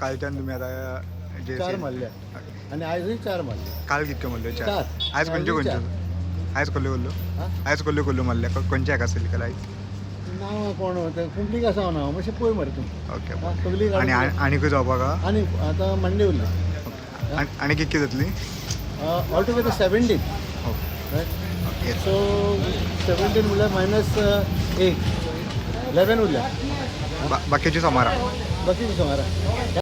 कालच्यान तुमी आतां जे चार मारल्या आनी आयजूय चार मारले. काल कितक्यो मारल्यो? चार. चार. आयज खंयच्यो आयजूय. खंयच्यो? आयज कसल्यो कसल्यो? हा? आयज कसल्यो कसल्यो मारल्या? खंयच्या हाका आसतली काल आयज? नांव कोण तें कुंपलीक आसा हांव नांव मातशें पळय मरे तूं. ओके. हा, सगळी आनी काडून. आनीकूय जावपाक आहा? आनी आतां मंडे उरली. आनी कितकी जातली? All together 17. Okay. Okay. So 17 म्हणल्यार मायनस 8, 11 उरल्या. बाकीची सोमारा. बाकी सोमारा.